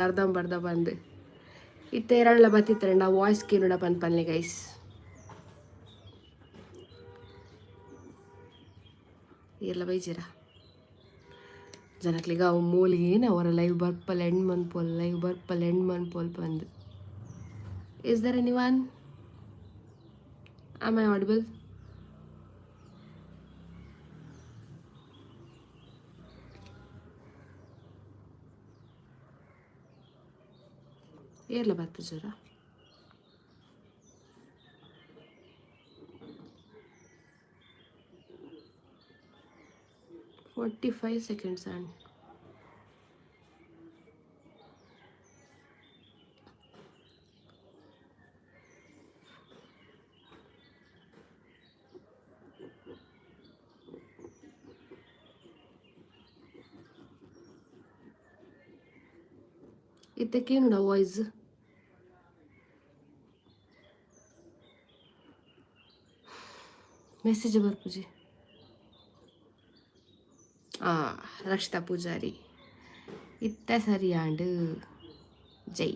ಅರ್ಧಂಬರ್ಧ ಬಂದು. ಇತ್ತೆ ಏರಾಂಡಲ ಬತ್ತಿತ್ತರಂಡ ವಾಯ್ಸ್ ಕೇನುಡ ಪನ್ ಪನ್ಲೆ ಗೈಸ್. ಏರ್ಲ ಬೈಜೀರಾ? ಜನಕ್ಲೆಗ್ ಅವು ಮೂಲಿಗೇನ ಅವರ ಲೈವ್ ಬರ್ಪಲ್ ಎಂಡ್ ಮನ್ಪೊಲ್, ಲೈವ್ ಬರ್ಪಲ್ ಎಂಡ್ ಮನ್ಪೊಲ್ ಪಂದ್. Is there anyone? Am I audible? ಏರ್ಲ ಬತ್ತುಜರ? 45 seconds and ಇತ್ತೆ ಕೇನುಡ ವಾಯ್ಸ್? ಮೆಸೇಜ್ ಬರ್ಪುಜಿ. ಆ ರಕ್ಷಿತಾ ಪೂಜಾರಿ, ಇತ್ತೆ ಸರಿಯಾಂಡ್. ಜೈ.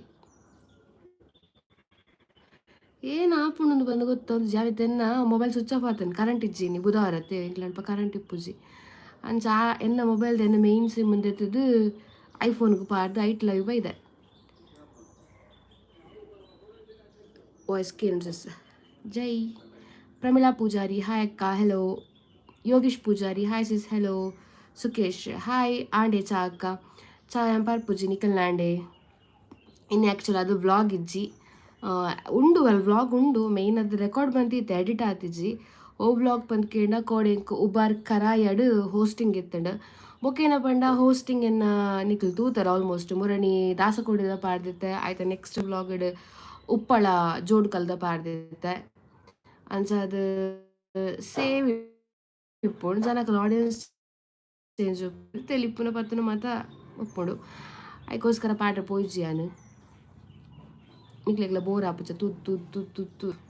ಏನು ಆಪುಂಡು ಬಂದು ಗೊತ್ತೊಂದು ಜಾವಿತೆನ್ನ ಮೊಬೈಲ್ ಸ್ವಿಚ್ ಆಫ್ ಆತನ್. ಕರೆಂಟ್ ಇಜ್ಜಿ ಇನಿ, ಬುಧವಾರ ಅತ್ತೆ, ಎಂಕ್ಲಲ್ಪ ಕರೆಂಟ್ ಇಪ್ಪುಜಿ. ಅಂಚ ಆ ಎನ್ನ ಮೊಬೈಲ್ದ ಎನ್ನ ಮೇನ್ ಸಿಮ್ ದೆತ್ತುದು ಐಫೋನ್ಗೆ ಪಾಡ್ದು ಐಟ್ ಲೈವ್ ಬೈದೆ. ವಾಯ್ಸ್ ಕೇನ್ಸಸ್. ಜೈ. ಪ್ರಮಿಳಾ ಪೂಜಾರಿ, ಹಾಯ್ ಅಕ್ಕ, hello. Yogish Poojary, hi sis, hello. Sukhesh, hi. ಆಂಡೆ ಚಾ ಅಕ್ಕ? ಚಾ ಪರ್ಪುಜಿ ನಿಕಲ್ನಾಂಡೆ. ಇನ್ನು ಆ್ಯಕ್ಚುಲಿ ಅದು ವ್ಲಾಗ್ ಇಜ್ಜಿ. ಉಂಡು ಅಲ್ ವ್ಲಾಗ್ ಉಂಡು, ಮೇಯ್ನ್ ಅದು ರೆಕಾರ್ಡ್ ಬಂದಿತ್ತು, ಎಡಿಟ್ ಆತಿಜ್ಜಿ. ಓ ವ್ಲಾಗ್ ಪಂದ್ ಕೇಂಡ ಕೋಡೆ ಎಂಕ್ ಉಬಾರ್ ಕರಾಯಡ್ ಹೋಸ್ಟಿಂಗ್ ಇತ್ತಂಡ್. ಬೊಕ್ಕ ಪಂಡ ಹೋಸ್ಟಿಂಗ್ ಎನ್ನ ನಿಕುಲು ತೂತರ್ ಆಲ್ಮೋಸ್ಟ್ ಮುರಣಿ ದಾಸಕೋಡಿದ ಪಾಡ್ದಿತ್ತೆ. ಆಯ್ತ ನೆಕ್ಸ್ಟ್ ವ್ಲಾಗ್ಡ್ ಉಪ್ಪಳ ಜೋಡುಕಲ್ದ ಪಾಡ್ದಿತ್ತೆ. ಅಂಚ ಅದು ಸೇವ್ ಇಪ್ಪುಂಡು, ಜನಕುಲು ಆಡಿಯನ್ಸ್ ಚೇಂಜ್ ತೆಲಿಪುನ ಪತ್ತುನ ಮಾತ ಉಪ್ಪುಂಡು. ಐಕೋಸ್ಕರ ಪಾಡ್ರೆ ಪೋಯಿಜಿ ಯಾನ್. ನಿಕ್ಲೆಗ್ಲ ಬೋರ್ ಆಪುಜ ತೂತ್ ತೂತ್ ತೂತ್ ತೂತ್ ತೂತ್?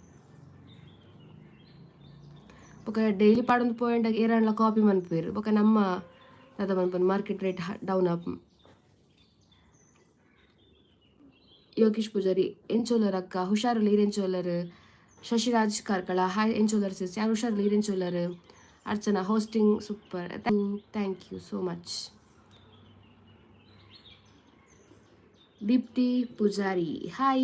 ಬೊಕ ಡೈಲಿ ಪಾಡೊಂದು ಪೋಯಂಡ ಏರಾಂಡ್ಲ ಕಾಪಿ ಮನ್ಪುವೆರ್. ಬೊಕ ನಮ್ಮ ದಾದ ಮನ್ಪುನು, ಮಾರ್ಕೆಟ್ ರೇಟ್ ಡೌನ್ ಆಪು. ಯೋಗೇಶ್ ಪೂಜಾರಿ, ಎಂಚೋಲರ್ ಅಕ್ಕ? ಹುಷಾರುಲ್ಲ. ಈರ್ ಎಂಚೋಲರ್? ಶಶಿರಾಜ್ ಕಾರ್ಕಳ, ಹಾಯ್, ಎಂಚೋಲರ್ ಸಿಸ್? ಯಾರು ಹುಷಾರುಲ್ಲ. ಈರ್ ಎಂಚೋಲರ್? Archana, hosting super, thank you so much. Deepti Poojary, hi.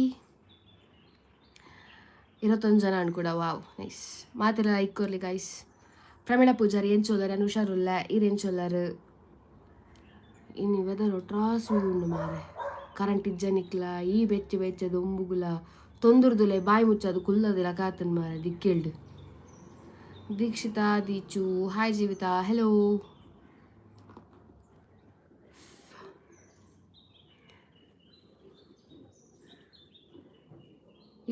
21 ಜನ ಕೂಡ, ವಾವ್, ನೈಸ್. ಮಾತೆಲ್ಲ ಲೈಕ್ ಕೊರ್ಲಿ ಗೈಸ್. ಪ್ರಮೀಳಾ ಪೂಜಾರಿ, ಎಂಚೋಲರ್? ಯಾನ್ ಹುಷಾರುಲ್ಲ. ಈರ್ ಎಂಚೋಲರ್? ಇನಿ ವೆದರ್ ಒಟ್ರಾಸ್ ಉಂಡು ಮಾರೆ. ಕರೆಂಟ್ ಇಜ್ಜನಿಕ್ಲ ಈ ಬೆಚ್ಚ ಬೆಚ್ಚ ದೊಂಬುಗುಲ ತೊಂದುರ್ದುಲೆ ಬಾಯಿ ಮುಚ್ಚದು ಕುಲ್ಲದಿಲ್ಲ ಕಾತನ್ ಮಾರೆ ದಿಕ್ಕೆಲ್ಡ್. ದೀಕ್ಷಿತಾ ದೀಚು, ಹಾಯ್. ಜೀವಿತಾ, ಹೆಲೋ.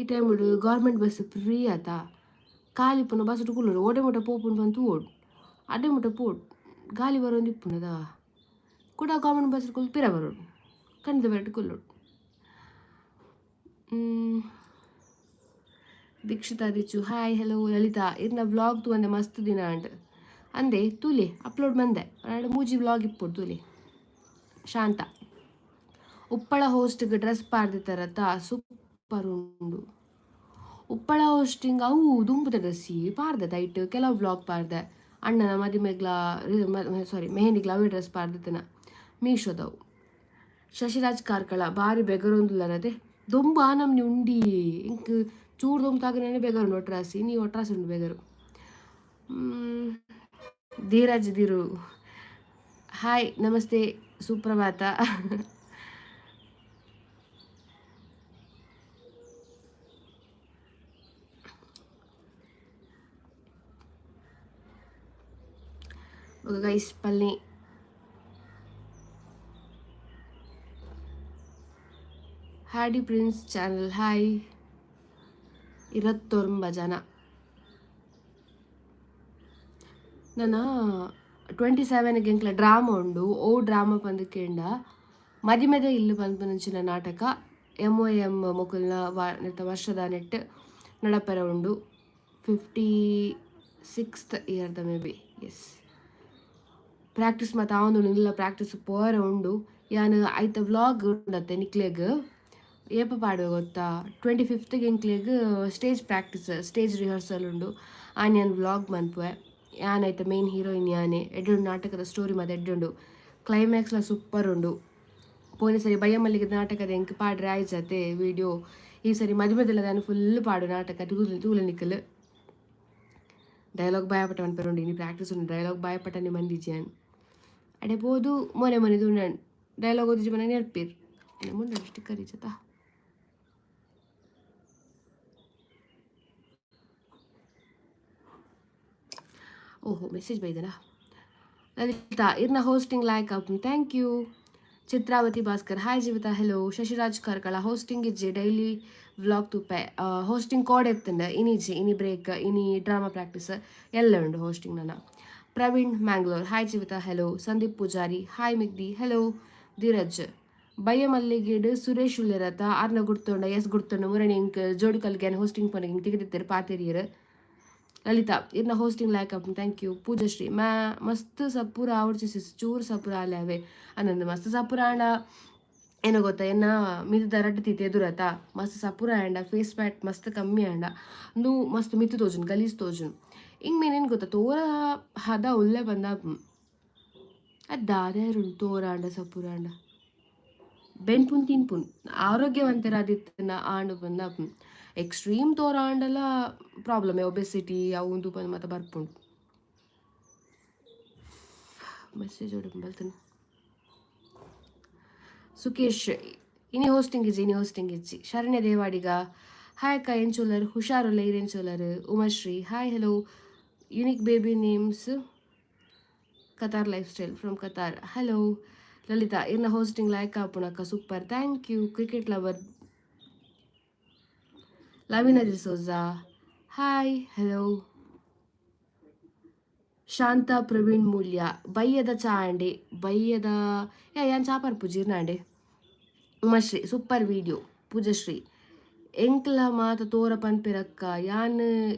ಈ ಟೈಮ್ ಗೌರ್ಮೆಂಟ್ ಬಸ್ ಫ್ರೀ ಆತ, ಖಾಲಿ ಪುನ ಬಸ್ ಕುಲ್ಲೋಡು. ಓಡೆ ಮುಟ ಪೋಪುಂಡು ಬಂತು ಓಡ್ ಅಡೆ ಮುಟ ಪೋಡ್ ಗಾಲಿ ಬರೋದು ಇಪ್ಪುನದ ಕೂಡ. ಗೌರ್ಮೆಂಟ್ ಬಸ್ ಕುಲ್ ಪಿರ ಬರೋಡು, ಕಣ್ದ ಬೆರಟ್ ಕುಲ್ಲೋಡು. Dikshitha Dichchu, hi, hello. ಲಲಿತಾ, ಇರ್ನ ವ್ಲಾಗ್ ತೂವಂದೆ ಮಸ್ತ್ ದಿನ ಅಂಡ್. ಅಂದೆ, ತೂಲೆ, ಅಪ್ಲೋಡ್ ಮಂದೆ. ಎರಡು ಮೂಜಿ ವ್ಲಾಗ್ ಇಪ್ಪೊಡು, ತೂಲೆ. ಶಾಂತ, ಉಪ್ಪಳ ಹೋಸ್ಟ್ಗೆ ಡ್ರೆಸ್ ಪಾಡ್ದಿತ್ತಾರತ್ತ, ಸೂಪರ್ ಉಂಡು. ಉಪ್ಪಳ ಹೋಸ್ಟಿಂಗ್ ಅವು ದುಂಬುದ ಡ್ರೆಸ್ಸಿ ಪಾಡ್ದೆ ಐಟ್ ಕೆಲವು ವ್ಲಾಗ್ ಪಾಡ್ದೆ. ಅಣ್ಣನ ಮದಿಮೆಗ್ಲ, ಸಾರಿ, ಮೆಹಂದಿಗ್ಲ ಅವೇ ಡ್ರೆಸ್ ಪಾಡ್ದಿತ್ತನ, ಮೀಶೋದವು. ಶಶಿರಾಜ್ ಕಾರ್ಕಳ, ಬಾರಿ ಬೆಗರೊಂದುಲ್ಲರತೆ. ದೊಂಬು ಆ ನಮ್ನಿ ಉಂಡಿ. ಇಂಕ್ ಚೂರು ದೊಂಬು ತಾಗನೇ ಬೆಗರುಂಡು ಒಟ್ರಾಸಿ, ನೀ ಒಟ್ರಾಸಿ ಉಂಡು ಬೆಗರು. ಧೀರಜ್ ದಿರು, ಹಾಯ್, ನಮಸ್ತೆ, ಸುಪ್ರಭಾತ. ಗೈಸ್, ಪಲ್ನಿ ಹ್ಯಾಡಿ ಪ್ರಿನ್ಸ್ ಚಾನಲ್, ಹಾಯ್. 29 ಜನ. ನನ್ನ 27ಗೆ ಎಂಕ್ಲ ಡ್ರಾಮ ಉಂಡು. ಓ ಡ್ರಾಮ ಪಂದ್ ಕೇಂಡ ಮದಿಮೆದ ಇಲ್ಲು ಪನ್ಪುನಂಚಿನ ನಾಟಕ ಎಮ್ ಒ ಎಮ್ ಮೊಕುಲ್ನ ನೆತ್ತ ವರ್ಷದ ನೆಟ್ ನಡಪೆರ ಉಂಡು. 56th ಇಯರ್ದ ಮೇ ಬಿ. ಎಸ್, ಪ್ರಾಕ್ಟೀಸ್ ಮಾತ ಆವೊಂದುಂಡು. ಇಲ್ಲ, ಪ್ರಾಕ್ಟೀಸ್ ಪೋರೆ ಉಂಡು. ಯಾನ್ ಐತ ವ್ಲಾಗ್ ಉಂಡತ್ತೆ ನಿಕ್ಲೆಗ್ ಏಪ ಪಾಡುವೆ ಗೊತ್ತಾ? 25ಗ್ ಎಂಕ್ಲೆಗ್ ಸ್ಟೇಜ್ ಪ್ರಾಕ್ಟೀಸ್, ಸ್ಟೇಜ್ ರಿಹರ್ಸಲ್ ಉಂಡು. ಆನಿ ಯಾನ್ ವ್ಲಾಗ್ ಮನ್ಪುವೆ. ಯಾನ್ ಐತ ಮೇನ್ ಹೀರೋಯಿನ್ ಯಾನೆ. ಎಡ್ಡೆ ನಾಟಕದ ಸ್ಟೋರಿ ಮಾತ ಎಡ್ಡೆ ಉಂಡು. ಕ್ಲೈಮ್ಯಾಕ್ಸ್ಲ ಸೂಪರ್ ಉಂಡು. ಪೋಯಿನ ಸರಿ ಬಯ್ಯಮಲ್ಲಿಗೆ ನಾಟಕದ ಎಂಕ್ ಪಾಡ್ರೆ ಆಯ್ಜತೆ ವಿಡಿಯೋ. ಈ ಸರಿ ಮದಿಮೆದಲ್ಲ ಯಾನ್ ಫುಲ್ ಪಾಡು ನಾಟಕ ತೂಲೆ ತೂಲೆ ನಿಕಲ್. ಡೈಲಾಗ್ ಬಾಯಪಟ ಮನ್ಪೆರೆ ಉಂಡು. ಇನಿ ಪ್ರಾಕ್ಟೀಸ್ ಉಂಡು. ಡೈಲಾಗ್ ಬಾಯಪಟನೆ ಮಂದಿಜಿ ಯಾನ್. ಅಡೆ ಪೋದು ಮೊನೆ ಮೊನೆ ತೂಂಡಾಂಡ್ ಡೈಲಾಗ್ ಓದಿಜಿ ಪಂಡ ನೆರ್ಪೆರ್. ಎನ್ನ ಮುಂಡೆ ಸ್ಟಿಕ್ಕರ್ ಇಜ್ಜತಾ? ಓಹೋ, ಮೆಸೇಜ್ ಬೈದನಾ? ಲಲಿತಾ ಇರ್ನ hosting like up, thank you. Chitravathi Bhaskar, hi Jeevitha, hello. Shashiraj Karkala, hosting ಇಜ್ಜಿ, ಡೈಲಿ ವ್ಲಾಗ್ ತೂಪೆ. ಹೋಸ್ಟಿಂಗ್ ಕೋಡ್ ಎತ್ತುಂಡು ಇನಿಜಿ, ಇನಿ ಬ್ರೇಕ್, ಇನಿ ಡ್ರಾಮಾ ಪ್ರಾಕ್ಟೀಸ್ ಎಲ್ಲ ಉಂಡು ಹೋಸ್ಟಿಂಗ್ ನನ್ನ. Praveen Mangalore, hi Jeevitha, hello. Sandeep Poojary, hi ಮಿಗ್ದಿ, ಹೆಲೋ. ಧೀರಜ್, ಬಯ್ಯಮಲ್ಲಿಗೆಡ್ ಸುರೇಶ್ ಉಲ್ಲೆರತ ಆರ್ನ ಗುರ್ತುಂಡ? ಎಸ್, ಗುರ್ತುಂಡು. ಮುರಣಿ ಇಂಕ್ ಜೋಡುಕಲ್ಗೆ ಹೋಸ್ಟಿಂಗ್ ಪೋನಗ ಇಂಕ್ ತಿಗದಿತ್ತೆರ್ ಪಾತೆರಿಯೆರ್. ಲಲಿತಾ ಇರ್ನ hosting like up, thank you. Poojashree ಮ್ಯಾ ಮಸ್ತ್ ಸಪುರ ಆವಡ್ಚಿ ಸಿಸ್, ಚೂರು ಸಪುರ ಆಲೆ ಅಂದಂದು. ಮಸ್ತ್ ಸಪುರ ಆಂಡ ಏನೋ ಗೊತ್ತಾ, ಎನ್ನ ಮಿತ್ತದ ರಡ್ಡ್ ತೀತೆ ಎದುರತ ಮಸ್ತ್ ಸಪುರ ಆಂಡ ಫೇಸ್ ಪ್ಯಾಟ್ ಮಸ್ತ್ ಕಮ್ಮಿ ಆಂಡ ಉಂದು ಮಸ್ತ್ ಮಿತ್ತ್ ತೋಜುಂಡು, ಗಲೀಜ್ ತೋಜುಂಡು. ಇಂಗ್ ಮೇನ್ ಏನು ಗೊತ್ತಾ, ತೋರ ಹದ ಉಲ್ಲೆ ಪಂದ ಅದು ದಾದ ತೋರ ಆಂಡ ಸಪುರ ಆಂಡ ಬೆನ್ಪುನ್ ತಿನ್ಪುನ್ ಆರೋಗ್ಯವಂತರಾದಿತ್ತಿನ ಆಂಡ್ ಪಂದ. ಎಕ್ಸ್ಟ್ರೀಮ್ ತೋರ ಆಂಡಲ ಪ್ರಾಬ್ಲಮ್, ಒಬೆಸಿಟಿ ಅವು ಉಂದು ಪಂದ್ ಮಾತ ಬರ್ಪುಂಡು. ಮೆಸೇಜ್ ಬಲ್ತನ. ಸುಕೇಶ್, ಇನಿ ಹೋಸ್ಟಿಂಗ್ ಇಜ್ಜಿ? ಇನಿ ಹೋಸ್ಟಿಂಗ್ ಇಜ್ಜಿ. ಶರಣ್ಯ ದೇವಾಡಿಗ, ಹಾಯ್ ಅಕ್ಕ, ಎಂಚೋಲರ್? ಹುಷಾರುಲ್ಲ, ಈರೆಂಚೋಲರ್? Umashree, hi, hello. Unique baby names, Qatar life style from Qatar, hello. Lalitha ಇರ್ನ ಹೋಸ್ಟಿಂಗ್ ಲೈಕ್ ಆಪುಣಕ್ಕ, super, thank you. Cricket lover Lavina D'Souza, hi, hello. Shanta Praveen Mulya, ಬಯ್ಯದ ಚಾ ಅಂಡೆ? ಬಯ್ಯದ ಯಾನ್ ಚಾ ಪರ್ಪುಜಿ ಇರ್ನಾಂಡೆ. Umashree, super video. ಪೂಜಶ್ರೀ, ಎಂಕ್ಲ ಮಾತ ತೋರ ಪನ್ಪೆರಕ್ಕ, ಯಾನ್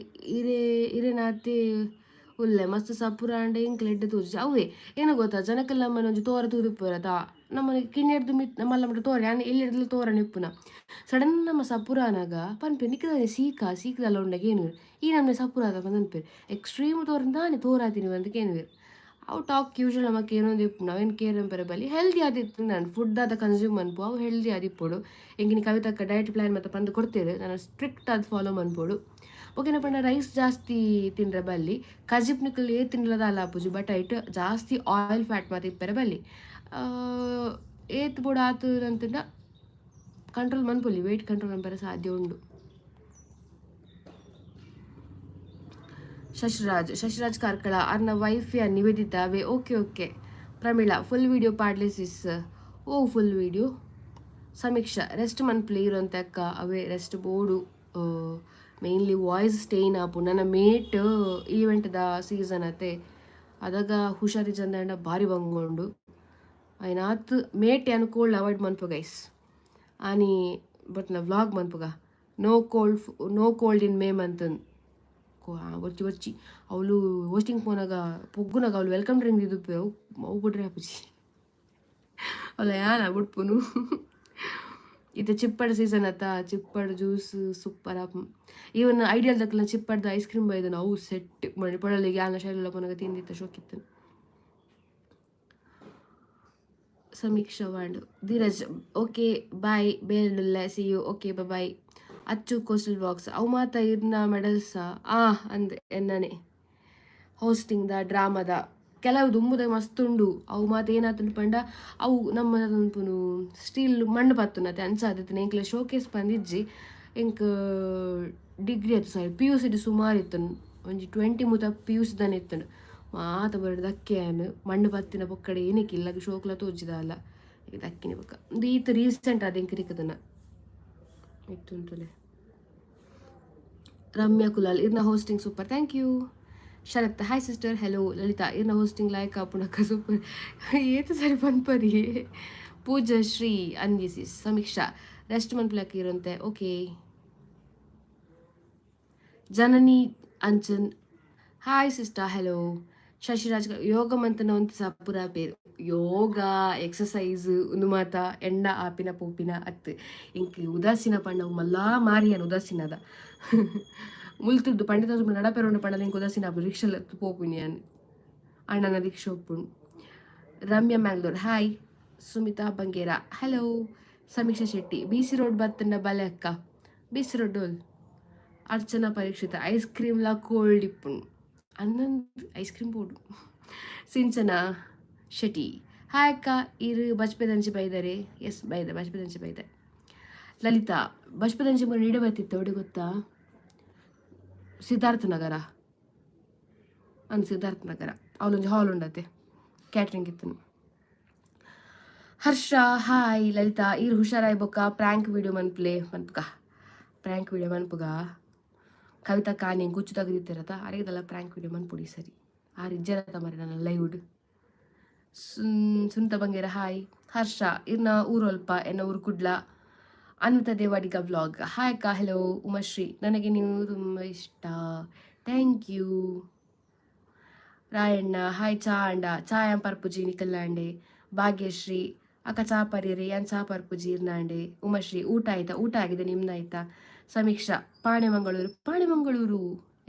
ಇರೆ ಇರೆನಾತೆ ಉಲ್ಲೆ, ಮಸ್ತ್ ಸಪುರ ಆಂಡ ಎಂಕ್ಲ ಎಡ್ಡೆ ತೋಜುಜಿ. ಅವೇ ಏನು ಗೊತ್ತಾ, ಜನಕ್ಕೆಲ್ಲ ನಮ್ಮನೆ ಒಂಜಿ ತೋರ ತೂದಿಪ್ಪುವರತ, ನಮ್ಮನೆ ಕಿನ್ನೆಡ್ದು ಮಿತ್ ಮಲ್ಲ ಮಟ್ಟ ತೋರ, ಯಾನ್ ಎಲ್ಲಿಡ್ದಲ ತೋರನೆ ಇಪ್ಪುನ. ಸಡನ್ ನಮ್ಮ ಸಪುರ ಆನಗ ಪನ್ಪೆ, ನಿಕ್ಕ್ ಸೀಕ ಸೀಕದಲ್ಲ ಉಂಡಗ ಏನು ಈ ನಮ್ಮನೆ ಸಪುರ ಆದ ಪಂದ್ ಪನ್ಪೆರ್. ಎಕ್ಸ್ಟ್ರೀಮ್ ತೋರಂದ ದಾನೆ ತೋರಾತಿನಿ ಪಂದ್ ಕೇನುವೆರ್. ಅವು ಟಾಕ್ ಯೂಶುವಲ್ ನಮಕ್ ಏನೊಂದು ಇಪ್ಪುಂಡು, ಅವೆನ್ ಕೇರ್ ಮನ್ಪೆರೆ ಬಲ್ಲಿ. ಹೆಲ್ದಿ ಆದಿತ್ತು ನಾನು ಫುಡ್ ದಾದ ಕನ್ಸ್ಯೂಮ್ ಮನ್ಪು, ಅವು ಹೆಲ್ದಿ ಆದಿಪ್ಪೊಡು. ಎಂಕಿನಿ ಕವಿತಕ್ಕ ಡಯಟ್ ಪ್ಲಾನ್ ಮಾತ ಪಂದ್ ಕೊಡ್ತೇರು, ನಾನು ಸ್ಟ್ರಿಕ್ಟ್ ಆದ್ ಫಾಲೋ ಮನ್ಪೊಡು. ಬೊಕ ಪಂಡ ರೈಸ್ ಜಾಸ್ತಿ ತಿನ್ರೆ ಬಲ್ಲಿ. ಕಜಿಪ್ ನಿಕುಲು ಏತ್ ತಿಂಡಲ ದಾಲ ಆಪುಜಿ, ಬಟ್ ಐಟ್ ಜಾಸ್ತಿ ಆಯಿಲ್ ಫ್ಯಾಟ್ ಮಾತ ಇಪ್ಪೆರೆ ಬಲ್ಲಿ. ಏತ್ ಬೋಡು ಆತ್ ಅಂತಿಂಡ ಕಂಟ್ರೋಲ್ ಮನ್ಪೊಲಿ, ವೆಯ್ಟ್ ಕಂಟ್ರೋಲ್ ಮನ್ಪೆರೆ ಸಾಧ್ಯ ಉಂಡು. ಶಶಿರಾಜ್, ಶಶಿರಾಜ್ ಕಾರ್ಕಳ ಅರ್ನ ವೈಫ್ ಯಾ ನಿವೇದಿತಾ ಅವೇ. Okay okay. Pramila, full video ಪಾಡ್ಲೆ ಸಿಸ್. ಓ ಫುಲ್ ವಿಡಿಯೋ. ಸಮೀಕ್ಷಾ, ರೆಸ್ಟ್ ಮನ್ಪುಲೆ ಇರೋಂತ ಅಕ್ಕ. ಅವೇ ರೆಸ್ಟ್ ಬೋಡು. ಮೇನ್ಲಿ ವಾಯ್ಸ್ ಸ್ಟೇನ್ ಆಪುಂಡು. ನನ್ನ ಮೇಟ್ ಈವೆಂಟ್ದ ಸೀಸನ್ ಅತೆ, ಅದಾಗ ಹುಷಾರಿಜ್ಜಂದಾಂಡ ಭಾರಿ ಬಂಗ ಉಂಡು. ಐನಾತ್ ಮೇಟ್ ಯಾನ್ ಕೋಲ್ಡ್ ಅವಾಯ್ಡ್ ಮನ್ಪು ಗೈಸ್. ಆನಿ ಬಟ್ ನಾ ವ್ಲಾಗ್ ಮನ್ಪುಗ, no cold, no cold in May month. ಒರ್ಚಿ ಒರ್ಚಿ ಅವಳು ಹೋಸ್ಟಿಂಗ್ ಪೋನಾಗ ಪೊಗ್ಗುನಾಗ ಅವಳು welcome drink ದಿದುಪ್ಪೆ, ಅವು ಅವು ಬುಡ್ರೆ ಆಪುಜಿ. ಅವಳ ಯಾನ ಬುಡ್ಪುನು. ಇತ್ತೆ ಚಿಪ್ಪಡ್ ಸೀಸನ್ ಅತ್ತ, ಚಿಪ್ಪಡ್ ಜ್ಯೂಸ್ ಸೂಪರ್ ಆಪ್. ಈವನ್ ಐಡಿಯಲ್ ದಕ್ಲೆನ ಚಿಪ್ಪಡ್ದ ಐಸ್ ಕ್ರೀಮ್ ಬೈದನ, ಅವು ಸೆಟ್ ಮಣಿಪಡಲಿಗೆ ಯಾನ ಶೈಲ ಪೋನಾಗ ತಿಂದಿತ್ತ ಶೋಕಿತ್ತು. ಸಮೀಕ್ಷಾ ವಾಂಡು. ಧೀರಜ್, ಓಕೆ ಬಾಯ್, ಬೇಲುಲ್ಲ, see you, okay bye. Achu coastal box, ಅವು ಮಾತ ಇರ್ನ ಮೆಡಲ್ಸ ಆ ಅಂದ್ ಎನ್ನನೆ ಹೋಸ್ಟಿಂಗ್ದ ಡ್ರಾಮಾದ ಕೆಲವು ದುಂಬುದ ಮಸ್ತ್ ಉಂಡು. ಅವು ಮಾತ ಏನಾತುಂಡು ಪಂಡ, ಅವು ನಮ್ಮ ಪನ್ಪುನು ಸ್ಟೀಲ್ ಮಣ್ಣು ಪತ್ತುನತೆ ಅಂಚ ಆದಿತ್ತಿನ. ಎಂಕ್ಲೆ ಶೋಕೇಸ್ ಪಂದಿಜ್ಜಿ. ಎಂಕ್ ಡಿಗ್ರಿ ಆಯ್ತು, ಸಾರಿ, ಪಿ ಯು ಸಿಡ್ ಸುಮಾರು ಇತ್ತು, ಒಂಜಿ 20 ಮುತ ಪಿ ಯು ಸಿದಾನೆ ಇತ್ತುಂಡು. ಮಾತ ಬರಡ್ ದಕ್ಕೆ ಯಾನ್ ಮಣ್ಣು ಪತ್ತಿನ ಪೊಕ್ಕಡೆ ಏನಕ್ಕೆ ಇಲ್ಲಗ್ ಶೋಕ್ಲ ತೋಜಿದಲ್ಲ ದಕ್ಕಿನ ಬೊಕ್ಕ. ಉಂದು ಈತ್ ರೀಸೆಂಟ್ ಆದ್ ಎಂಕ್ ತಿಕ್ಕುದನ ಇತ್ತುಂತುಲೆ. ರಮ್ಯಾ ಕುಲಾಲ್, ಇರ್ನ hosting super, thank you. Sharath, hi sister, hello. Lalitha, ಇರ್ನ ಹೋಸ್ಟಿಂಗ್ ಲೈಕ್ ಆಪುಂಡಕ್ಕ, ಸೂಪರ್. ಏತ್ ಸರಿ ಪನ್ಪರಿ. ಪೂಜಾ ಶ್ರೀ ಅಂದಿಸಿ. ಸಮೀಕ್ಷಾ, ರೆಸ್ಟ್ ಮನ್ಪುಲಕ್ಕ ಇರಂತೆ, okay. Janani Anchan, hi sister, hello. Shashiraj, ಯೋಗ ಮಂತನ ಒಂತ ಸಪುರ ಪೇರು. ಯೋಗ ಎಕ್ಸಸೈಸ್ ಉಂದು ಮಾತ ಎಂಡ ಆಪಿನ ಪೋಪಿನ ಅತ್ತು. ಇಂಕ್ ಉದಾಸೀನ ಪಂಡ ಮಲ್ಲಾ ಮಾರಿಯನ್ ಉದಾಸೀನದ. ಮುಲ್ತುದ್ದು ಪಂಡಿತ ನಡಪೆರೋಂಡು ಪಂಡ ಇಂಕ್ ಉದಾಸೀನ ಆಪು. ರಿಕ್ಷಾ ಪೋಪಿನಿ ಯಾನ್, ಅಣ್ಣನ ರಿಕ್ಷಾ ಉಪ್ಪುಂಡು. Ramya Mangalore hi. Sumitha Bangera hello. Samiksha Shetty, B C road ಬತ್ತಂಡ ಬಲೆ ಅಕ್ಕ, B C road. Archana Parikshita, ice cream ಲಾ ಕೋಲ್ಡ್ ಇಪ್ಪುಂಡು ಅನ್ನೊಂದು ಐಸ್ ಕ್ರೀಮ್ ಬೋಡು. ಸಿಂಚನ ಶೆಟ್ಟಿ ಹಾಯ್ ಅಕ್ಕ, ಇರು ಬಜ್ಪೆದಂಚಿ ಬೈದರೆ? ಎಸ್ ಬೈದೆ, ಬಜ್ಪೆದಂಚಿ ಬೈದೆ. ಲಲಿತಾ, ಬಜ್ಪೆದಂಚಿ ಮೂರು ನೀಡೆ ಬರ್ತಿತ್ತು ಒಡೆ ಗೊತ್ತಾ? ಸಿದ್ಧಾರ್ಥ ನಗರ ಅಂದ್, ಸಿದ್ಧಾರ್ಥ ನಗರ ಅವಳೊಂಜಿ ಹಾಲ್ ಉಂಡತೆ, ಕ್ಯಾಟ್ರಿಂಗ್ ಇತ್ತು. ಹರ್ಷ ಹಾಯ್. ಲಲಿತಾ, ಈರ್ ಹುಷಾರಾಯ್ ಬೊಕ್ಕ ಪ್ರ್ಯಾಂಕ್ ವಿಡಿಯೋ ಮನ್ಪ್ಲೆ. ಮನ್ಪುಗ, ಪ್ರ್ಯಾಂಕ್ ವಿಡಿಯೋ ಮನ್ಪುಗ. ಕವಿತಾ ಕಾನಿ ಗುಚ್ಚು ತೆಗೆದಿತ್ತಿರತ್ತ ಅರೆಗದಲ್ಲ. ಪ್ರ್ಯಾಂಕ್ ವಿಡಿಯೋ ಮನ್ಪುಡಿ ಸರಿ. ಆರ್ ಇಜ್ಜರತ ಮರಿ ನನ್ನ ಲೈವ್ಡ್. ಸುನಿತಾ ಬಂಗೇರ ಹಾಯ್. ಹರ್ಷ, ಇರ್ನ ಊರು ಅಲ್ಪ? ಎನ್ನ ಊರು ಕುಡ್ಲ. ಅನ್ವಿತಾ ದೇವಾಡಿಗ ವ್ಲಾಗ್ ಹಾಯ್ ಅಕ್ಕ, ಹಲೋ. ಉಮಾಶ್ರೀ, ನನಗೆ ನೀವು ತುಂಬ ಇಷ್ಟ. Thank you. Rayanna hi. ಚಾ ಅಂಡ? ಚಾಯಂ ಪರ್ಪುಜಿ ನಿಕಲ್ಲಾಂಡೆ. ಭಾಗ್ಯಶ್ರೀ ಅಕ್ಕ, ಚಾ ಪರಿಯರೆ? ಯಾನ್ ಚಾ ಪರ್ಪುಜಿ ಇರ್ನಾಂಡೆ. ಉಮಾಶ್ರೀ, ಊಟ ಆಯ್ತಾ? ಊಟ ಆಗಿದೆ, ನಿಮ್ದಾಯ್ತಾ? ಸಮೀಕ್ಷಾ, ಪಾಣೆಮಂಗಳೂರು. ಪಾಣೆಮಂಗಳೂರು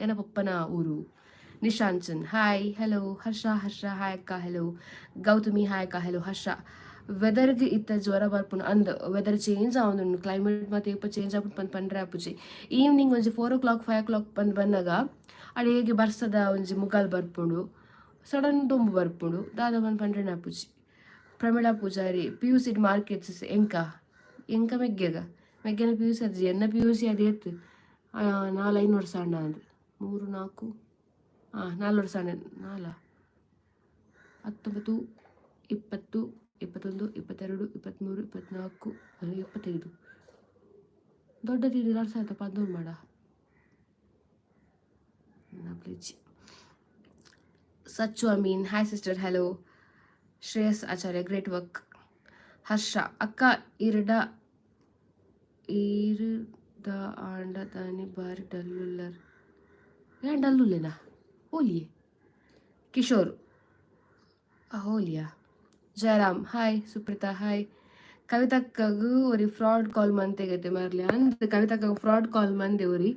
ಎನ ಪಪ್ಪನ ಊರು. ನಿಶಾಂಚನ್ ಹಾಯ್, ಹಲೋ. ಹರ್ಷ, ಹರ್ಷ ಹಾಯ್ ಅಕ್ಕ, ಹಲೋ. ಗೌತಮಿ ಹಾಯ್ ಅಕ್ಕ, ಹಲೋ. ಹರ್ಷ, ವೆದರ್ಗೆ ಇತ್ತ ಜ್ವರ ಬರ್ಪುಂಡು ಅಂದ್. ವೆದರ್ ಚೇಂಜ್ ಆವೊಂದುಂಡು, ಕ್ಲೈಮೇಟ್ ಮಾತ ಏಪ ಚೇಂಜ್ ಆಪುಂಡು ಪಂದ್ ಪಂಡ್ರೆ ಆಪುಜಿ. ಈವ್ನಿಂಗ್ ಒಂಜಿ 4 ಓ ಕ್ಲಾಕ್, 5 ಓ ಕ್ಲಾಕ್ ಬಂದು ಬನ್ನಗ ಅಡೆಗೆ ಬರ್ಸದ ಒಂಜಿ ಮುಗಾಲ್ ಬರ್ಪುಂಡು, ಸಡನ್ ದೊಂಬು ಬರ್ಪುಂಡು. ದಾದ ಬಂದು ಪಂಡ್ರೆ ಆಪುಜಿ. ಪ್ರಮೀಳಾ ಪೂಜಾರಿ, ಪಿಯುಸಿ ಮಾರ್ಕೆಟ್ಸ್ ಎಂಕ ಎಂಕ ಮೆಗ್ಗೆಗ ಮೆಗ್ಗೆನ ಪಿಯುಸಿ ಅಜ್ಜಿ. ಎನ್ನ ಪಿಯುಸಿ ಅದೇತ್ 4-5 ವರ್ಷ ಅಣ್ಣ ಅಂದ್. ಮೂರು ನಾಲ್ಕು, ಹಾಂ, 4 ವರ್ಷ ಅಣ್ಣ. ನಾಲ 19, 20, 21, 22, 23, 24, 25. ದೊಡ್ಡದು 2013 ಮಾಡ please. Sachchu Ameen hi sister, hello. Shreyas Acharya, great work. Harsha ಅಕ್ಕ, ಇರಡ ಈರುದ ಆಂಡ ದಾನಿ ಬಾರಿ ಡಲ್ಲುಲ್ಲರ್. ಏನ್ ಡಲ್ಲುಲ್ಲೇನಾ? ಹೋಲಿಯೇ ಕಿಶೋರ್ ಹೋಲಿಯಾ. ಜಯರಾಮ್ ಹಾಯ್. ಸುಪ್ರೀತಾ ಹಾಯ್. ಕವಿತಕ್ಕಗೂ ಒರಿ ಫ್ರಾಡ್ ಕಾಲ್ ಮಂತೆಗತೆ ಮರ್ಲಿ ಅಂದ್. ಕವಿತಕ್ಕಗ್ ಫ್ರಾಡ್ ಕಾಲ್ ಮಂದೆ ಒರಿ.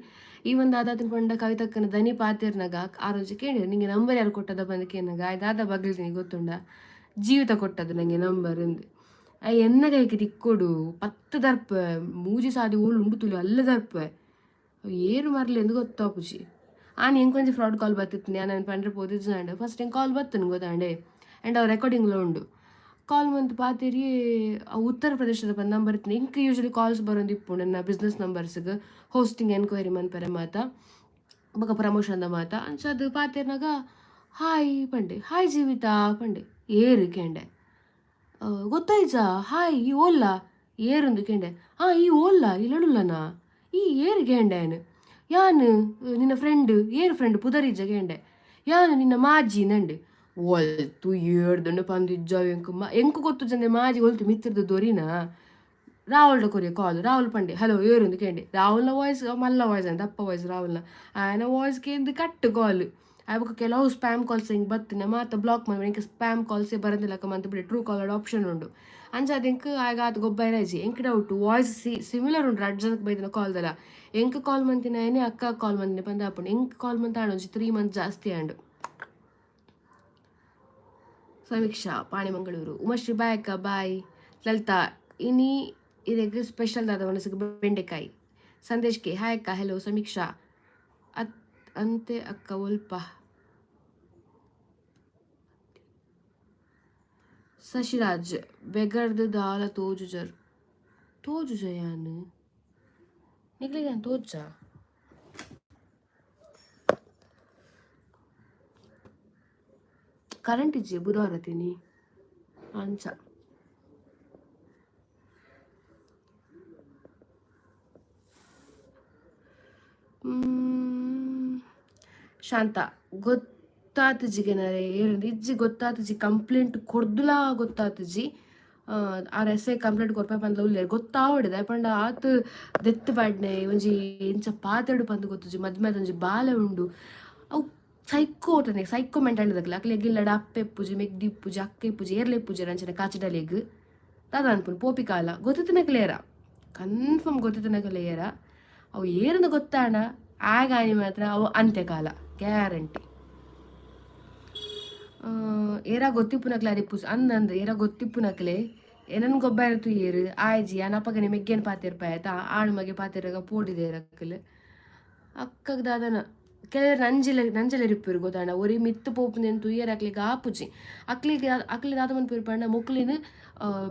ಈ ಒಂದು ದಾದ ಪಂಡ, ಕವಿತಕ್ಕನ ದನಿ ಪಾತೆರ್ನಗ ಆರೋಜಿ ಕೇಳಿದ್ರು, ನಿಂಗೆ ನಂಬರ್ ಯಾರು ಕೊಟ್ಟದ ಬಂದು ಕೇನಗ, ದಾದ ಬಗ್ಲಿದ್ದೀನಿ ಗೊತ್ತುಂಡ? ಜೀವಿತ ಕೊಟ್ಟದ್ದು ನಂಗೆ ನಂಬರ್ ಅಂದು. I ಎನ್ನ ಕೈಗೆ ತಿಕ್ಕೊಡು ಪತ್ತು ದರ್ಪ ಮೂಜಿ ಸಾದಿ ಓಲು ಉಂಡು ತುಲಿ ಅಲ್ಲ ದರ್ಪ ಏರು ಮರ್ಲಿ ಎಂದು ಗೊತ್ತಾಪುಜಿ. ಆನ್ ಎಂಕೊಂಜಿ ಫ್ರಾಡ್ ಕಾಲ್ ಬತ್ತಿತ್ತು. ನಾನು ಪಂಡ್ರೆ ಪೋದಿಜ್ಜಾಂಡ್. ಫಸ್ಟ್ ಎಂಕ್ ಕಾಲ್ ಬತ್ತನು ಗೊತ್ತಾಂಡೆ, ಆ್ಯಂಡ್ ಅವು ರೆಕಾರ್ಡಿಂಗ್ಲ ಉಂಡು. ಕಾಲ್ ಮಂತ್ ಪಾತೆರಿ, ಉತ್ತರ ಪ್ರದೇಶದ ಬಂದು ನಂಬರ್ ಇತ್ತು. ಇಂಕ್ ಯೂಶಲಿ ಕಾಲ್ಸ್ ಬರೋದು ಇಪ್ಪು ನನ್ನ ಬಿಸ್ನೆಸ್ ನಂಬರ್ಸ್ಗೆ, ಹೋಸ್ಟಿಂಗ್ ಎನ್ಕ್ವೈರಿ ಮನ್ಪರೆ ಮಾತ, ಬೊಕ ಪ್ರಮೋಷನ್ದ ಮಾತ. ಅಂಚ ಅದು ಪಾತೆರ್ನಾಗ ಹಾಯ್ ಪಂಡೆ. ಹಾಯ್ ಜೀವಿತಾ ಪಂಡೆ. ಏರು ಕೇಂಡೆ. ಗೊತ್ತಾಯ್ಜಾ? ಹಾಯ್, ಈ ಓಲ್ಲ? ಏರುಂದು ಕೇಂಡೆ. ಹಾಂ, ಈ ಓಲ್ಲ ಇಲ್ಲಡುಲ್ಲನಾ? ಈ ಏರು ಕೇಂಡೆ. ಯಾನ್ ನಿನ್ನ ಫ್ರೆಂಡ್. ಏರು ಫ್ರೆಂಡ್? ಪುದರಿಜ್ಜ ಕೇಂಡೆ. ಯಾನ್ ನಿನ್ನ ಮಾಜಿ ನಂಡೆ. ಒಲ್ತು ಏಡ್ದಂಡ ಪಂದಿಜ್ಜ ಎಂಕ್ ಎಂಕ್ ಗೊತ್ತು ಜಂದೆ ಮಾಜಿ ಒಲ್ತು ಮಿತ್ರದ ದೊರಿನ. ರಾಹುಲ್ಡ ಕೊರಿಯ ಕಾಲ್. ರಾಹುಲ್ ಪಂಡೆ, ಹಲೋ, ಏರುಂದು ಕೇಂಡೆ. ರಾಹುಲ್ನ ವಾಯ್ಸ್ ಮಲ್ಲ ವಾಯ್ಸ್ ಅಂತ, ಅಪ್ಪ ವಾಯ್ಸ್ ರಾಹುಲ್ನ. ಆಯನ ವಾಯ್ಸ್ ಕೇಂದು ಕಟ್ ಕಾಲ್. ಆಯ್ಬೊಕ ಕೆಲವು ಸ್ಪ್ಯಾಮ್ ಕಾಲ್ಸ್ ಹಿಂಗೆ ಬತ್ತಿನ ಮಾತ ಬ್ಲಾಕ್ ಮಾಡಿ. ಎಂಕ್ ಸ್ಪ್ಯಾಮ್ ಕಾಲ್ಸೇ ಬರಂದಿಲ್ಲಕ ಮಂತ್ ಬಿಡಿ. ಟ್ರೂ ಕಾಲರ್ ಆಪ್ಷನ್ ಉಂಡು. ಅಂಚ ಅದು ಎಂಕ್ ಆಗ ಆತ್ ಗೊಬ್ಬೈರಾಜಿ. ಎಂಕ್ ಡೌಟ್, ವಾಯ್ಸ್ ಸಿಮಿಲರ್ ಉಂಡು ರಡ್ಡ್ ಜನಕ್ಕೆ ಬೈದಿನ ಕಾಲ್ದಲ್ಲ. ಎಂಕ್ ಕಾಲ್ ಮಂತಿನ ಏನೇ ಅಕ್ಕ ಕಾಲ್ ಮಂತಿನ ಪಂದ ಆಪುಂಡು. ಎಂಕ್ ಕಾಲ್ ಮಂತ ಆಂಡ್ ಒಂಜಿ 3 ಮಂತ್ ಜಾಸ್ತಿ ಆಂಡು. ಸಮೀಕ್ಷಾ, ಪಾಣಿಮಂಗಳೂರು. ಉಮಾಶ್ರೀ, ಬಾಯ್ ಅಕ್ಕ, ಬಾಯ್. ಲಲಿತಾ, ಇನಿ ಇರೆಗ್ ಸ್ಪೆಷಲ್ ದಾದ ಒಣಸಿಗೆ? ಬೆಂಡೆಕಾಯಿ. ಸಂದೇಶ್ ಕೆ ಹಾಯ್ ಅಕ್ಕ, ಹಲೋ. ಸಮೀಕ್ಷಾ, ಅತ್ ಅಂತೆ ಅಕ್ಕ ಒಲ್ಪ. ಶಶಿರಾಜ್, ಬೆಗರ್ದು ದಾಲ ತೋಜುಜರ್. ತೋಜುಜ ಯಾನ್ ನಿಕ್ಲೆಗ್ ಯಾನ್ ತೋಜ? ಕರೆಂಟ್ ಇಜ್ಜಿ ಬುಧವಾರ ತಿನಿ ಅಂಚ. ಶಾಂತ, ಗೊತ್ತಾತುಜಿ ಏರಂದ್ ಇಜ್ಜಿ, ಗೊತ್ತಾತುಜಿ. ಕಂಪ್ಲೇಂಟ್ ಕೊರ್ದುಲಾ ಗೊತ್ತಾತುಜಿ. ಆರ್ ಎಸ್ I complaint ಕೊರ್ಪೆ ಪಂದ್ಲ ಉಲ್ಲೆರ್. ಗೊತ್ತಾವೊಡು ದಾಯೆ ಪಂಡ ಆತ್ ದೆತ್ತ್ ಪಾಡ್ನೆ ಒಂಜಿ ಎಂಚ ಪಾತೆರೊಡು ಪಂದ್ ಗೊತ್ತುಜಿ. ಮದ್ಮೆದ ಒಂಜಿ ಬಾಲೆ ಉಂಡು ಅವು. ಸೈಕೋ ಸೈಕೋ ಮೆಂಟಾಲಿಟಿ ದಕ್ಲೆ. ಅಕ್ಲೆಗ್ ಇಲ್ಲಡ ಅಪ್ಪೆ ಇಪ್ಪುಜಿ, ಮೆಗ್ದಿ ಇಪ್ಪುಜಿ, ಅಕ್ಕ ಇಪ್ಪುಜಿ, ಏರ್ಲ ಇಪ್ಪುಜಿ. ಅಂಚನೆ ಕಾಚಿಡಲೆಗ್ ದಾದ ಅನ್ಪುನು ಪೋಪಿ ಕಾಲ ಗೊತ್ತಿತ್ತಿನಕ್ಲೇರ, ಕನ್ಫರ್ಮ್ ಗೊತ್ತಿತ್ತಿನಕ್ಲೇರ. ಅವು ಏರಂದು ಗೊತ್ತಾಣ ಆಗಾನಿ ಮಾತ್ರ ಅವು ಅಂತ್ಯಕಾಲ ಗ್ಯಾರಂಟಿ. ಏರ ಗೊತ್ತಿಪ್ಪುನಕ್ಲೆ ಅರಿಪು ಅಂದಂದು ಏರ ಗೊತ್ತಿಪ್ಪುನಕ್ಲೆ ಏನನ್ ಗೊಬ್ಬರ ತುಯ್ಯರು ಆಯ್ಜಿ ಅನ್ ಅಪ್ಪಗನೆ ಮೆಗ್ಗೇನು ಪಾತಿರ್ಪಾಯ ಆಯ್ತಾ. ಆಣ್ ಮಗೆ ಪಾತಿರಾಗ ಪೋಡಿದೆ ಅಕ್ಕಲು ಅಕ್ಕಗ್ ದಾದನ ಕೆಲವರು ನಂಜಿಲ ನಂಜಲೆರಿಪ್ಪುರು ಗೊತ್ತಾಂಡ. ಒರಿ ಮಿತ್ತು ಪೋಪುಂದೇನು ತುಯ್ಯರ್ ಅಕ್ಲೆಗ್ ಆಪುಜಿ. ಅಕ್ಲೆಗ್ ಅಕ್ಲೆ ದಾದ ಮನ್ಪುವೆರ್ ಪಂಡ ಮೊಕ್ಲೆನ್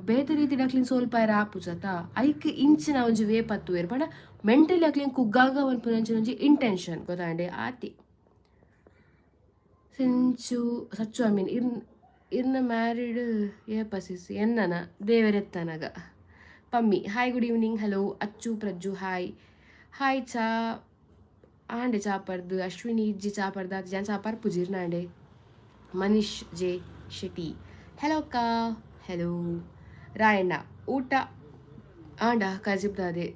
ಬೇತೆ ರೀತಿಡ್ ಅಕ್ಲೆನ್ ಸೋಲ್ಪಾಯೆರೆ ಆಪುಜತ, ಐಕ್ ಇಂಚಿನ ಒಂಜಿ ವೇ ಪತ್ತುವೆರ್. ಪಂಡ ಮೆಂಟಲಿ ಅಕ್ಲೆನ್ ಕುಗ್ಗಾಗ ಮನ್ಪುನಂಚಿನ ಒಂಜಿ ಇಂಟೆನ್ಷನ್ ಗೊತ್ತಾಂಡೆ ಆತಿ. ಸಿಂಚು ಸಚ್ಚು I mean ಇರ್ನ ಇರ್ನ ಮ್ಯಾರಿಡ್ ಏಪ ಸಿಸ್? ಎನ್ನನ ದೇವರೆತ್ತನಗ. ಪಮ್ಮಿ hi, good evening, hello. Achu Prajju hi hi. ಚಾ ಆಂಡೆ ಚಾಪರ್ದು ಅಶ್ವಿನಿ ಇಜ್ಜಿ ಚಾಪರ್ದು ಅದು ಜನ ಚಾಪರ್ ಪುಜಿರ್ನಾಂಡೆ. ಮನೀಶ್ ಜೆ ಶೆಟ್ಟಿ ಹೆಲೋ ಅಕ್ಕ, ಹೆಲೋ. ರಾಯಣ್ಣ ಊಟ ಆಂಡ ಕಜಿಬ್ದಾದೆ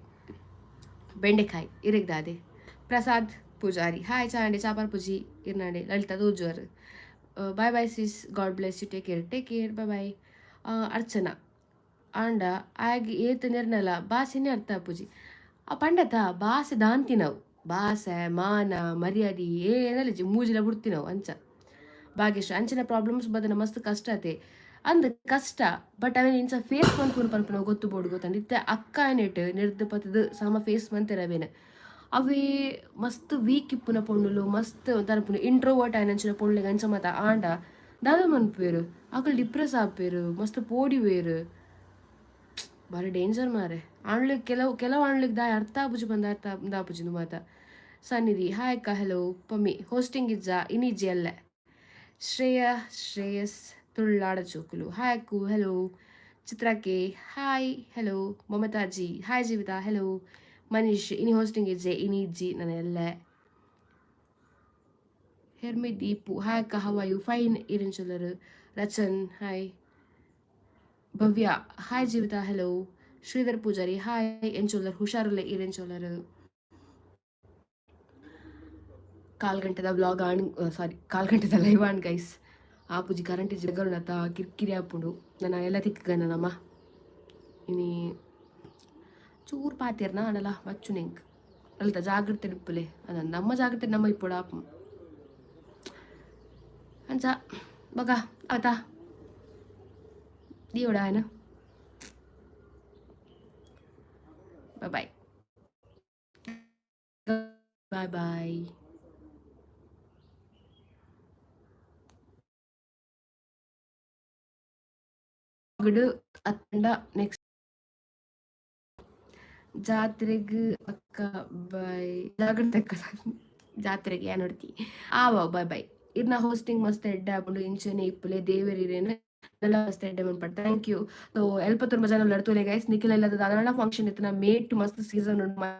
ಬೆಂಡೆಕಾಯಿ ಇರಗ್ದಾದೆ. ಪ್ರಸಾದ್ ಪೂಜಾರಿ ಹಾಯ್. ಚಾಂಡೆ ಚಾಪರ್ ಪೂಜಿ ಇರ್ನಾಂಡೆ. ಲಲಿತಾ ದೋಜುವರು bye bye sis, God bless you, take care, take care, bye bye. Archana ಆಂಡ ಆಗ ಏತ್ ನಿರ್ನಲ ಬಾಸೆನೇ ಅರ್ಥ ಆಪುಜಿ. ಆ ಪಂಡತ ಬಾಸೆ ದಾಂತಿನವು, ಬಾಸೆ ಮಾನ ಮರ್ಯಾದೆ ಏನಲ್ಲ ಮೂಜಿಲ ಬಿಡ್ತಿನವು ಅಂಚ. ಭಾಗ್ಯಶ್ರೀ ಅಂಚಿನ ಪ್ರಾಬ್ಲಮ್ಸ್ ಬದನ ಮಸ್ತ್ ಕಷ್ಟ ಆತೆ ಅಂದ್ ಕಷ್ಟ, ಬಟ್ ಅವೇನ್ ಇಂಚ ಫೇಸ್ ಮನ್ಪುನು ಪನ್ಪುನವು ಗೊತ್ತು ಬೋಡು ಗೊತ್ತಂಡ್. ಇತ್ತೆ ಅಕ್ಕ ನೆಟ್ ನಿರ್ದು ಪತ್ತದು ಸಮ ಫೇಸ್ ಮಂತೆರ್. ಅವೇನ್ ಅವೇ ಮಸ್ತ್ ವೀಕ್ ಇಪ್ಪುನ ಪೊಣ್ಣುಲು, ಮಸ್ತ್ ತನಪುನು ಇಂಟ್ರೋವರ್ಟ್ ಆಯ್ನಂಚಿನ ಪೊಣ್ಣುಲೆಗ್ ಅಂಚ ಮಾತ ಆಂಡ ದಾದ ಮನ್ಪುವೆರ್ ಅಕುಲು? ಡಿಪ್ರೆಸ್ ಆಪೆರ್, ಮಸ್ತ್ ಪೋಡಿವೆರ್. ಬಾರಿ ಡೇಂಜರ್ ಮಾರೆ. ಆಣ್ಲಿಗ್ ಕೆಲವು ಕೆಲವು ಆಣ್ಲಿಗ್ ದಾಯ ಅರ್ಥ ಆಪುಜಿ ಪಂದ್ ಅರ್ಥ ಆಪುಜಿ ಉಂದು ಮಾತ. ಸನ್ನಿಧಿ ಹಾಯ್ ಅಕ್ಕ, ಹಲೋ. ಪಮ್ಮಿ ಹೋಸ್ಟಿಂಗ್ ಇಜ್ಜಾ? ಇನಿಜ್ಜಿ ಅಲ್ಲ. ಶ್ರೇಯ ಶ್ರೇಯಸ್ ತುಳ್ಳಾಡ ಚೋಕುಲು ಹಾಯ್ ಅಕ್ಕು, hello. Chitra K hi, hello. Mamata G hi. Jeevitha hello. Manish ಇನಿ ಹೋಸ್ಟಿಂಗ್ ಇಜ್ಜೆ? ಇನಿ ಇಜ್ಜಿ ನನ್ನ ಎಲ್ಲ. ಹೆರ್ಮಿ ದೀಪು ಹಾಯ್ ಅಕ್ಕ, how are you? Fine. ಇರಿಂಚಲರು Rachan hi. Bhavya hi. Jeevitha hello. Sridhar Poojary hi. ಎಂಚೋಲರ್? ಹುಷಾರುಲ್ಲೆ. ಇರೆಂಚೋಲರ್? ಕಾಲ್ ಗಂಟೆದ ವ್ಲಾಗ್ ಆಣ್, ಸಾರಿ, ಕಾಲ್ ಗಂಟೆದ ಲೈವ್ ಆಣ್ ಗೈಸ್. ಆ ಪೂಜಿ ಕರೆಂಟ್ ಜಗರುಣತ ಕಿರ್ಕಿರಿ ಆಪುಂಡು. ನನ್ನ ಎಲ್ಲ ತಿಕ್ಕ ನಮ್ಮ ಇನಿ ಚೂರು ಪಾತಿರ್ನ ಅನಲ ಮಚ್ಚು ನೆಂಕ್ ಅಲ್ತ. ಜಾಗ್ರತೆ ಇಪ್ಪುಲೆ ಅದ ನಮ್ಮ ಜಾಗ್ರತೆ ನಮ್ಮ ಇಪ್ಪೊಡು ಆಪು ಅಂಚ. ಬಗ ಆತಾ ದೀವಡ ಆಯ್ನ. Bye bye bye. ಅತ್ತಂಡ ನೆಕ್ಸ್ಟ್ ಜಾತ್ರೆಗ್ ಅಕ್ಕ ಬಾಯ್, ಜಾಗ್ರತೆ ಅಕ್ಕ. ಜಾತ್ರೆಗೆ ಏನ್ ನೋಡ್ತಿ ಆವ. Boy boy. ಇರ್ನ ಹೋಸ್ಟಿಂಗ್ ಮಸ್ತ್ ಎಡ್ಡೆ ಆಪುಂಡು, ಇಂಚನೆ ಇಪ್ಪುಲೆ, ದೇವೆರ್ ಇರೇನು ಮಸ್ತ್ ಎಡ್ಡೆ ಮನ್ಪಡ್. Thank you. So ಎಲ್ಪ ತುಂಬ ಜನ ಲಡ್ತೋಲೆ ಗೈಸ್. ನಿಖಿಲ್ ಎಲ್ಲದ ದಾದನ ಫಂಕ್ಷನ್ ಇತ್ತಿನ ಮೇಟ್ ಮಸ್ತ್ ಸೀಸನ್ ಉಂಡು.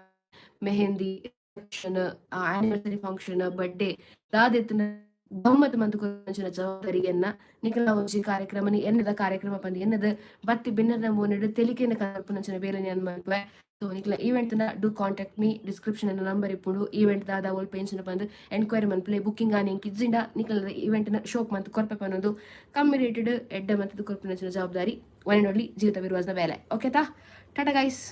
Mehndi function, anniversary function, birthday ದಾದೆತ್ತಿನ ಗಮ್ಮತ್ ಮಂತ್ ಕೊರ್ಪುನಂಚಿನ ಜವಾಬ್ದಾರಿಯನ್ನ ನಿಖಿಲ ಒಂಜಿ ಕಾರ್ಯಕ್ರಮ ಎನ್ನದ ಕಾರ್ಯಕ್ರಮ ಪಂದ್ ಎನ್ನದ ಬತ್ತಿ ಬಿನ್ನರ್ನ ಮೋನೆಡ್ ತೆಲಿಕೆನ ಕಲ್ಪುನಂಚಿನ ಬೇಲೆನ್ ಯಾನ್ ಮನ್ಪುವೆ. ಸೊ ನಿಕ್ಲ event do contact me. Description number ಇಪ್ಪುಂಡು. ಈವೆಂಟ್ ದಾದ ಒಲ್ಪ ಎಂಚಿನ ಪಂದ್ ಎನ್ಕ್ವೈರಿ ಮನ್ಪುಲೆ. ಬುಕ್ಕಿಂಗ್ ಆನಿ ಎಂಕ್ ಇಜ್ಜಿಂಡ ನಿಕ್ಲ ಈವೆಂಟ್ ಶೋಕ್ ಮಂತ್ ಕೊರ್ಪೆ ಪನೊಂದು ಕಮ್ಮಿ ರೇಟೆಡ್ ಎಡ್ಡೆ ಮಂತದ ಕೊರ್ಪುನಂಚಿನ ಜವಾಬ್ದಾರಿ ಒನ್ ಅಂಡ್ ಓನ್ಲಿ ಜೀವಿತ ವಿರ್ವಾಸ್ನ ಬೇಲೆ. ಓಕೆ ತಾ, ಟಾಟಾ ಗೈಸ್.